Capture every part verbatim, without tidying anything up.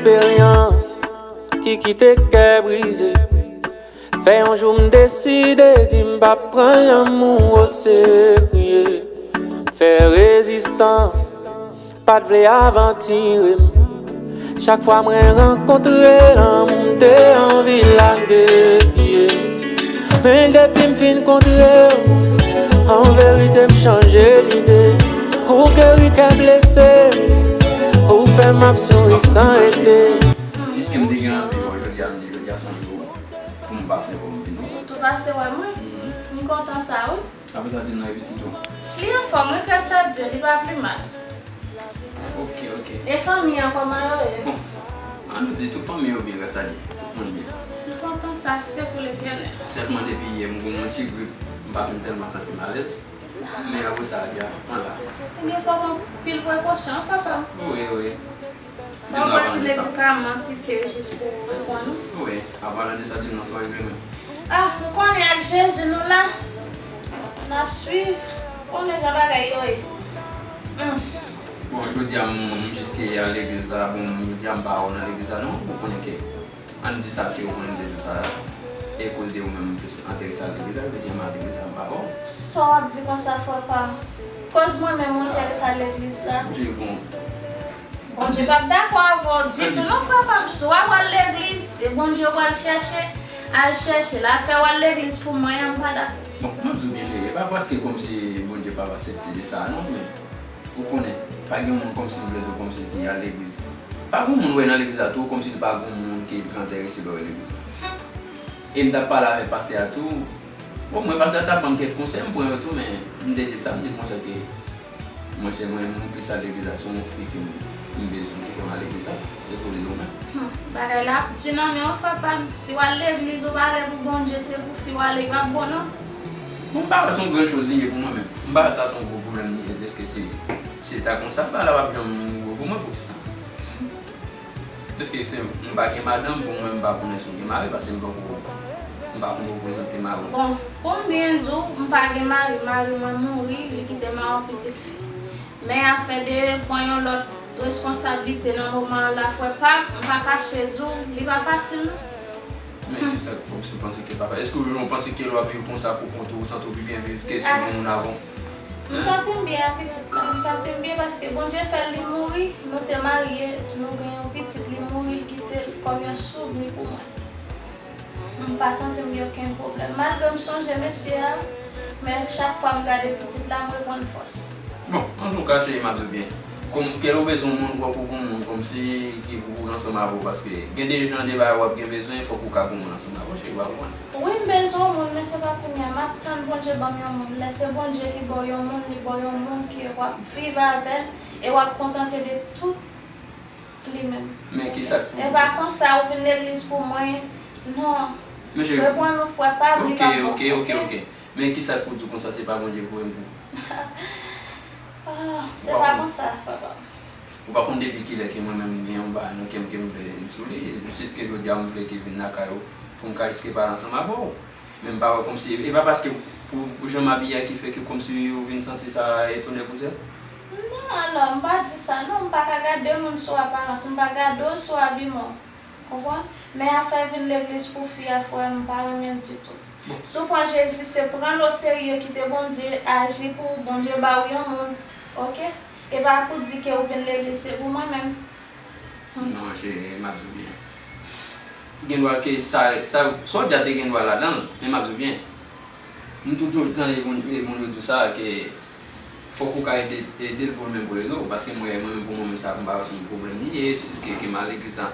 Eksperyans ki kite kè brize. Fè yon jou m deside di m p ap pran lanmou oserye. Fè rezistans, pa t vle avantire m. Chak fwa mwen rankontre lanmou, m te anvi lage pye. Men depi m fin kontre w, an verite m chanje lide. Ou geri kè blese, ou fè m ap souri san rete. Piske m te gen anvi wè w, jodi a m di jodi a se yon jou pou m pase wè w vini. Ou tou pase wè mwen? Mhm. M kontan sa wi. Apre sa, di m nan epi ti tou. Li anfòm wi, gras a Dye, li pa pi mal. Ok, ok. E fanmi an, kòman yo ye? Bon, an nou di tout fanmi yo byen, gras a Dye. Tout moun byen. M kontan sa, se pou Letènèl. Sèlman depi yè, m gen yon ti grip, m pa fin tèlman santi m alèz. Men apre sa, ya, an la. Ebyen, fò w pran pil prekosyon, papa. Wi, wi. Bon, m pran ti medikaman, ti te jis pou reprann ou. Wi, an palan de sa, di m nan sa w regle mwen. Ah, ou konnen ak Jezi nou la. N ap swiv. Konnen jan bagay yo ye. Hmm. Bon, jodi a, m, m jis ke al legliz la, bon, jodi a, m pa wè w nan legliz la, non, ou konnen ke Ann di sa ke ou konnen de tou sa, e koz de ou menm ou plis enterese al legliz la, yo te di m al legliz la, m pa wè w. Sa w ap di konsa, frè pa m? Koz mwen menm ou enterese al legliz la? Bondye gon. Bondye p ap dakò avè w ditou non, frè pa m. Si w ap al legliz, se Bondye w pral chèche, al chèche l. Afè w al legliz pou mwen an, m pa dakò. Bon, m ap di w byen, cheri, e pa paske kòmsi Bondye p ap aksepte de sa non, men ou konnen, pa gen moun kòmsi m vle di w kòmsi ki al legliz. Pa gen moun w wè nan legliz la tou, kòmsi li pa gen moun ki enterese lè w legliz la. E m t ap pale avèk pastè a tou. Bon, mwen pastè a t ap ban m kèk konsèy, m pran yo tou, men m te di l sa, m di l konsa ke mwen se mwen, m plis al legliz la, se yon fi ke m, m bezwen ki konn al legliz la, se pou li ou menm. Hmm, bagay la ap di nan men w, frè pa m. Si w al legliz, ou pa lè pou Bondye, se pou fi w ale, pa bon non. Bon, m pa wè se yon gran choz li ye pou mwen menm. M pa wè sa se yon gwo pwoblèm li ye, dèske se, se ta konsa, bagay la p ap janm gwo pou mwen, poukisa? Piske se, m pa gen madanm, bon, mwen, m pa konnen si w gen mari, paske m poko, m pa konn reprezante mari w. Bon, pou m byen di w, m pa gen mari, mari mwen mouri, li kite m ak yon pitit fi. Men afè de pran yon lòt reskonsablite nan moman an la, frè pa m, m pa kache di w, li pa fasil non. Men kisa k fè w panse ke papa? Èske w panse ke lè w ap viv konsa pou kont ou, ou santi w pi byen viv ke si yon moun avan w? M santi m byen ak pitit la. M santi m byen paske Bondye fè l li mouri. Nou te marye, nou gen yon pitit, li mouri, l kite l kòm yon souvni pou mwen. M pa santi m gen okenn pwoblèm. Malgre m sonje mesye a, men chak fwa m gade pitit la, m reprann fòs. Bon, antouka, cheri, m ap di w byen. Kòm, kè w bezwen yon moun, fòk ou gen yon moun kòmsi ki pou ansanm avè w, paske gen de jan de bagay w ap gen bezwen, fòk ou ka gen yon moun ansanm avè w, cheri, w pa konprann? Wi, m bezwen yon moun, men se pa kounye a. M ap tann Bondye ban m yon moun. Lè se Bondye ki ba w yon moun, li ba w yon moun ke w ap viv avè l e w ap kontante de tout li menm. Men kisa k pou... E pa konsa, ou vin legliz pou mwen. Non. Reprann ou, frè pa m, li pa bon. Ok, ok, ok. Men kisa k pou di w konsa, se pa Bondye voye m pou... Ah, se pa konsa, frè pa m. Ou pa konn depi kilè ke mwen menm m gen yon bagay nan kè m ke m vle sou li, jiske jodi a m vle ke vin lakay ou pou m ka jiske pale ansanm avè w. Men m pa wè kòmsi, e pa paske pou, pou jan m abiye a ki fè ke kòmsi ou vin santi sa etone pou sa? Non, alò, m pa di sa non, m pa ka gade moun sou aparans, m pa gade w sou abiman w. Konprann? Men afè vin legliz pou fi a, frè m, m pa renmen l ditou. Si w pran Jezi, se pran l oserye, kite Bondye aji pou ou, Bondye ba w yon moun, oke? E pa pou di ke w vin legliz, se pou mwen menm. Hmm. Non, cheri, m ap di w byen. Gen dwa ke sa, sa, sa w di a te gen dwa ladan l, men m ap di w byen. M toujou tande moun, moun yo di w sa, ke fòk ou ka ede, ede l pou l menm pou l ede w. Paske mwen, mwen menm pou mwen menm sa, m pa wè se yon pwoblèm li ye, jiske ke m al legliz la,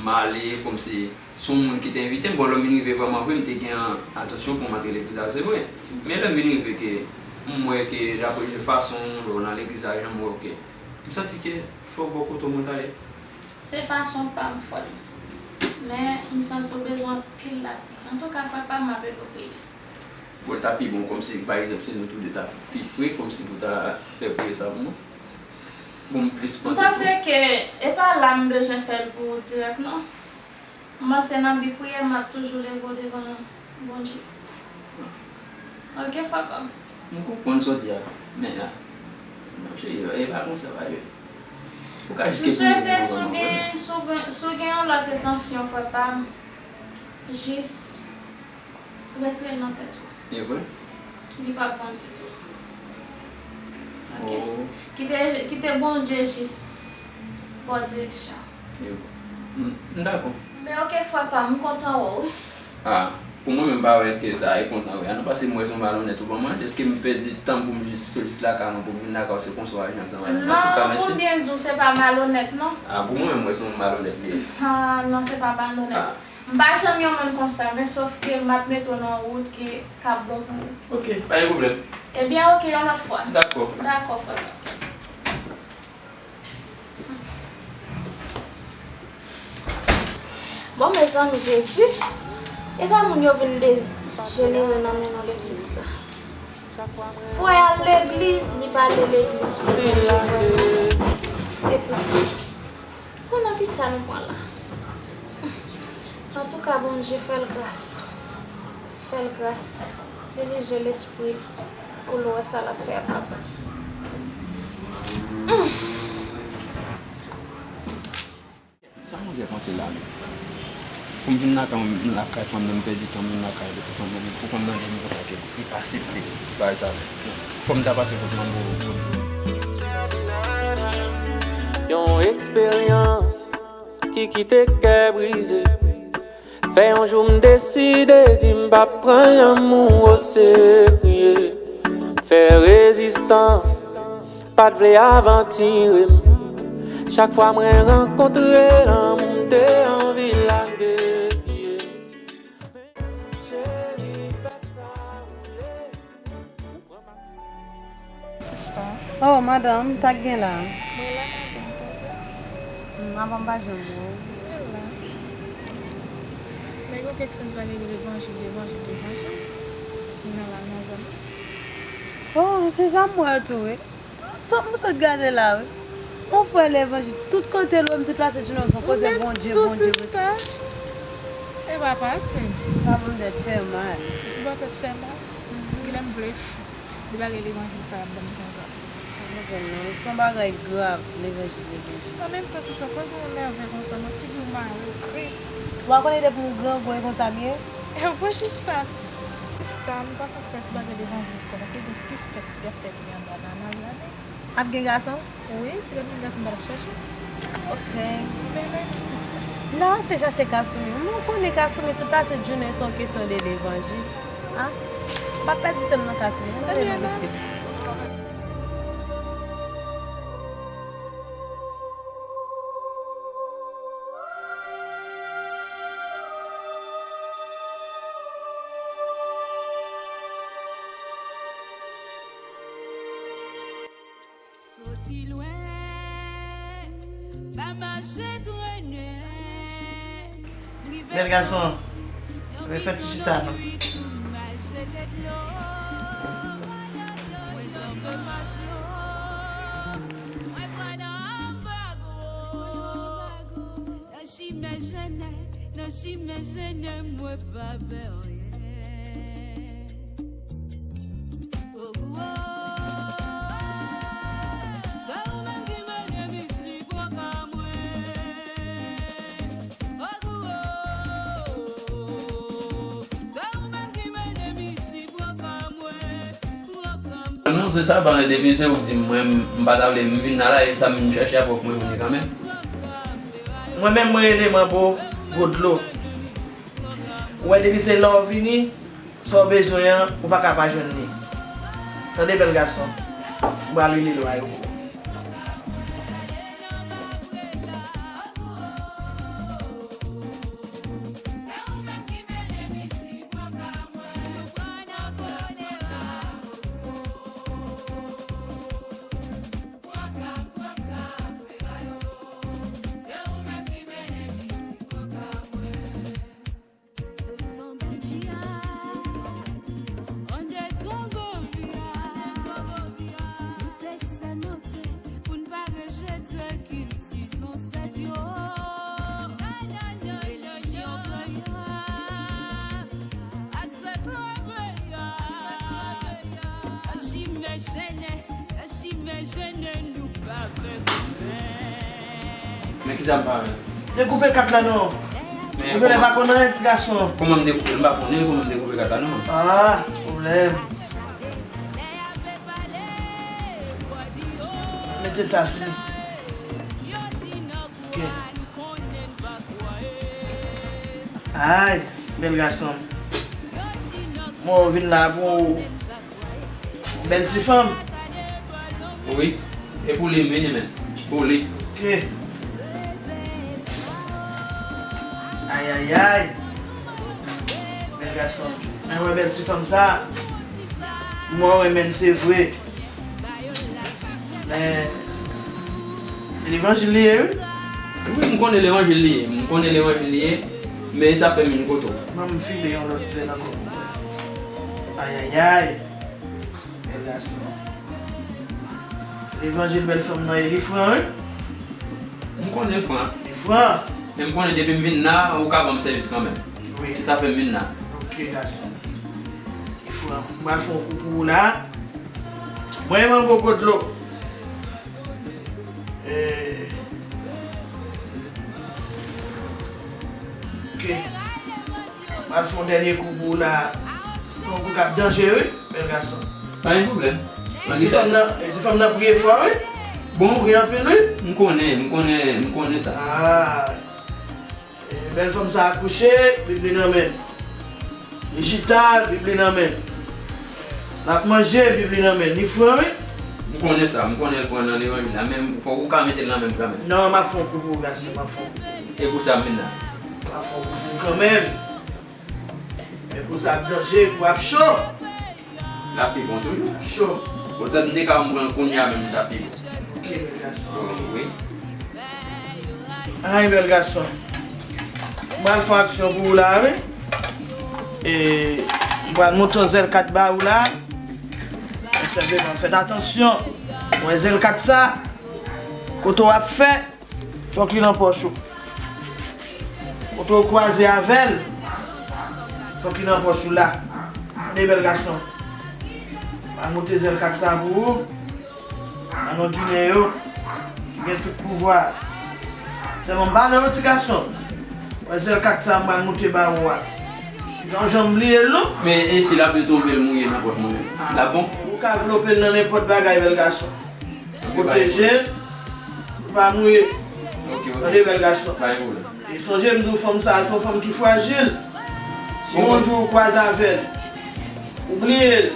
m ale, kòmsi se yon moun ki te envite m. Bon, lè m vin rive vrèman vre, m te gen entansyon pou m antre legliz la, se vre. Men lè m vin rive ke m wè ke dapre fason lè w nan legliz la, jan m wè w ke, m santi ke fòk bò kote w mwen t ale. Se fason pa m, frè m. Men m santi w bezwen anpil lapriyè. Antouka, frè pa m, m ap ede w priye. Bon, l ta pi bon kòmsi, pa egzanp, si nou tou de ta pi pre, kòmsi pou ta fè priyè sa pou mwen. Bon, m plis panse pou... M panse ke e pa la m bezwen fè l pou ou dirèk, non. M panse nan bi priyè, m ap toujou leve w devan Bondye. Ok, frè pa m. M konprann sa w di a, men, a, non, cheri, e pa konsa bagay yo ye. Ou ka jis kesyon. M swete si w gen, si w gen, si w gen yon lòt entansyon, frè pa m, jis retire l nan tèt ou. E vre? Li p ap bon ditou. Ok? Oh. Kite, kite Bondye jis ba w direksyon. E vre. M, m dakò. Men ok, frè pa m, m kontan wè w, wi. Ah, pou mwen menm, m pa wè ke sa e kontan wè a non, paske m wè se yon malonèt ou ban mwen. Èske m pèdi tan pou m jis, jis lakay mwen, pou m vin lakay ou, se konsa w aji ansanm avè m? Antouka, mèsi. Non, pou byen di w, se pa malonèt non. Ah, pou mwen menm, m wè se yon malonèt li ye. Ah, non, se pa malonèt. Ah. M pa janm yon moun konsa, men sòf ke m ap mete w nan yon wout ke k ap bon pou ou. Ok, pa gen pwoblèm. Ebyen, ok, yon lòt fwa. Dakò. Dakò, frè. Bon, mezanmi, Jezi, e pa moun yo vin dejenere nan men nou legliz la. Frè al legliz, li pa ale legliz pou Bondye vrèman. Se pou fè. Bon, nan kisa nou pran la? Antouka, Bondye fè l gras. Fè l gras. Dirije lespri l pou l wè sa l ap fè a, papa. Sa manzè panse la menm? Pou m vin lakay, m lakay fanm nan, m pèdi tan m vin lakay li pou fanm nan, pou fanm nan di m konsa ke li pa aksepte bagay sa. Fò m ta pase kot manbo. Yon eksperyans ki kite kè brize. Fè yon jou m deside di m p ap pran lanmou oserye. Fè rezistans, pa t vle avantire m. Chak fwa mwen rankontre lanmou, m te anvi lage pye. Cheri, fè sa ou vle. Sista. Oh, madanm, sa k gen la? Mwen la, madanm, poze. Hmm, avan m pa janm wè w. Mwen la. Nèg yo kèk sèn pale de levanjil, levanjil, levanjil. Mwen la, nan zòn nan. Oh, se sa m wè tou, wi. Sa m sot gade la, wi. Yon frè levanjil, tout kote l wè m, tout la se jounen, se koze Bondye, Bondye, Bondye. Sista. E pa pase. Sa pou m tèt fè mal. Pou tèt fè mal. Kilè m vle fou. Li pa gen levanjil sa ap ban m konsa. Sa pa gen non. Se yon bagay grav, levanjil, levanjil. An menm tan, sista, sa fè w nève konsa, mwen figi w mare, Kris. Ou pa konnen depi m grangou e konsa m ye? E vre, sista. Sista, m pa sot kwè si pa gen levanjil sa, paske gen ti fèt ki ap fèt li anba nan lari a, non. Ap gen gason? Wi, si pa t gen gason, m pa t ap chache. Ok. Men lè nou sista. M ta pase chache Kasumi. Mwen konnen Kasumi, tout la se jounen, se yon kesyon de levanjil. A? M pa pèdi tan m nan Kasumi. Mwen ale nan boutik. Soti lwen, pa mache trennen. Bèl gason, refè ti chita non. Nan chimen jennen, nan chimen jennen, mwen pa pè anyen. Oh, oh, oh. Se ou menm ki mennen misye pran ka mwen. Oh, oh, oh. Se ou menm ki mennen misye pran ka mwen, pran ka mwen. Non, se sa, ban depi se ou di m, mwen, m pa ta vle, m vin la, la, e sa m vin chèche a, fòk mwen vini kanmenm. Mwen menm, mwen rele manbo gwo dlo. Ou wè, depi se lè w vini, sa w bezwen an, ou pa ka pa jwenn li. Tande, bèl gason, m pral rele lwa yo pou ou. Pou n pa rejete kilti zansèt yo. Enerji anplwaye a, ak sa k ranpli a. Nan chimen jennen, nan chimen jennen, nou pa pè goumen. Men kisa m pa wè? Dekoupe kat la non. Men ou genlè pa konn anyen ti gason. Kòman m dekoupe? M pa konnen kòman m dekoupe kat la non. Ah, pwoblèm. Mete sa sou li. Ok. Ay, bèl gason. Mwen vin la pou ou. Bèl ti fanm. Wi. E pou li m vini men. Pou li. Ok. Ay, ay, ay. Bèl gason. Mwen wè bèl ti fanm sa. Mwen renmen l se vre. Men, se levanjil li ye, wi. Wi, m konnen levanjil li ye. M konnen levanjil li ye. Men sa fè m vin kote w. Ban m file yon lòt zèl ankò. Ay, ay, ay. Bèl gason. Se levanjil bèl fanm nan ye, li fran, wi. M konnen l fran. Li fran. Men m konnen depi m vin la, ou ka ban m sèvis kanmenm. Wi. Se sa fè m vin la. Ok, gason. Li fran. M pral fè yon kou pou ou la. Mwen menm boko dlo. Eh. Ok. M al fè yon dènye kou pou ou la. Se yon kou k ap danje, wi, bèl gason. Pa gen pwoblèm. E ti fanm nan, e ti fanm nan priye fò, wi. Bon. Priye anpil, wi. M konnen, m konnen, m konnen sa. Ah. E, bèl fanm sa akouche, Bib li nan men l. Li chita, Bib li nan men l. L ap manje, Bib li nan men l. Li fran, wi. M konnen sa, m konnen l fran nan levanjil la, men fòk ou ka mete l nan men m kanmenm. Non, m ap fè yon kou pou ou, gason, m ap fè yon kou pou ou. E pou sa m vin la. M ap fè yon kou pou ou kanmenm. Men kou sa ap danje, kou ap cho. L ap pi bon toujou. L ap cho. Otan m te ka pran l kounye a menm, li t ap pi bon. Ok, bèl gason. Wi. Ay, bèl gason. M pral fè aksyon pou ou la, wi. E, m pral monte yon zèl kat ba ou la. Obsève, fèt atansyon. Wè zèl kat sa. Kote w ap fè. Fòk li nan pòch ou. Kote w kwaze avè l, fòk li nan pòch ou la. Tande bèl gason. M al monte zèl kat sa pou ou. Nan non Ginen yo, ki gen tout pouvwa. Sèlman m pale w ti gason. Wè zèl kat sa m pral monte ba ou a. Ou pa janm bliye l non. Men e si l ap tonbe l mouye nan pòch mwen menm? Ah, l ap bon? Ou ka vlope l nan nenpòt bagay bèl gason. Pwoteje l pou l pa mouye. Ok, ok. Tande bèl gason. Pa gen pwoblèm. E sonje m di w fanm sa a se yon fanm ki frajil. Si yon jou ou kwaze avè l, ou bliye l,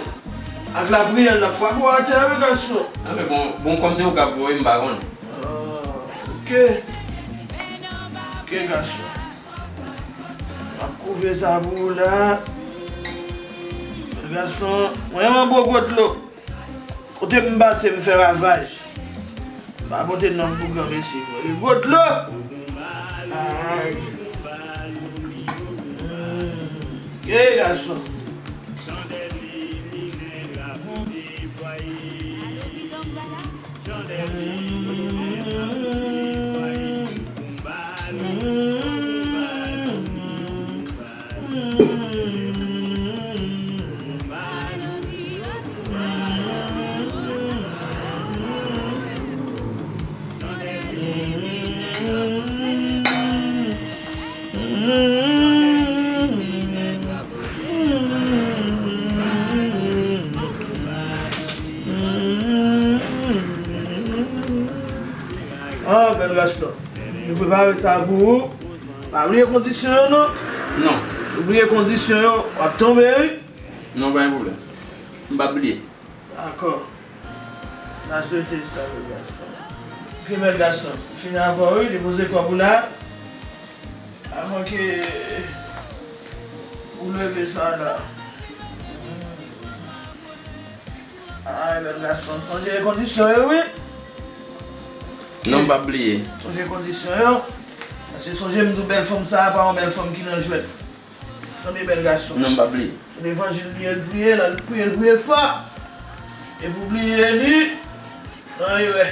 ak lapriyè l, l ap frape w atè wi gason. Nan men bon, bon kòm se ou k ap voye m pa konn. Ah, ok. Ok gason. M ap kouve sa pou ou la. Bèl gason, mwen renmen bwoko dlo. Kote m pase, m fè ravaj. M pa pote non m pou granmesi mwen. Li gwo dlo. Ay. Ey, gason. Ah, bèl gason. Nou prepare sa pou ou. Pa bliye kondisyon yo non. Non. Si w bliye kondisyon yo, w ap tonbe wi. Non, pa gen pwoblèm. M p ap bliye. Dakò. N a swete sa, bèl gason. Ok, bèl gason. Fini avè w, wi, depoze kòb ou la. Avan ke ou leve sa la. Ay, bèl gason. Sonje kondisyon yo, wi. Non, m p ap bliye. Sonje kondisyon yo. Paske sonje m di w bèl fanm sa a pa yon bèl fanm ki nan jwèt. Tande bèl gason. Non, m p ap bliye. Se levanjil li ye, l priye, l al priye, l priye fò. Epi w bliye li. Nan erè.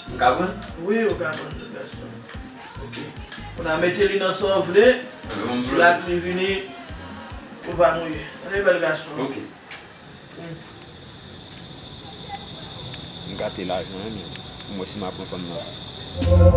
M ka pran? Wi, ou ka pran bèl gason. Ok. Ou nan mete li nan sa w vle. Si lakli vini, ou pa mouye. Tande bèl gason. Ok. Hmm. M gate lajan wi menm. Pou m wè si m a pran fanm nan.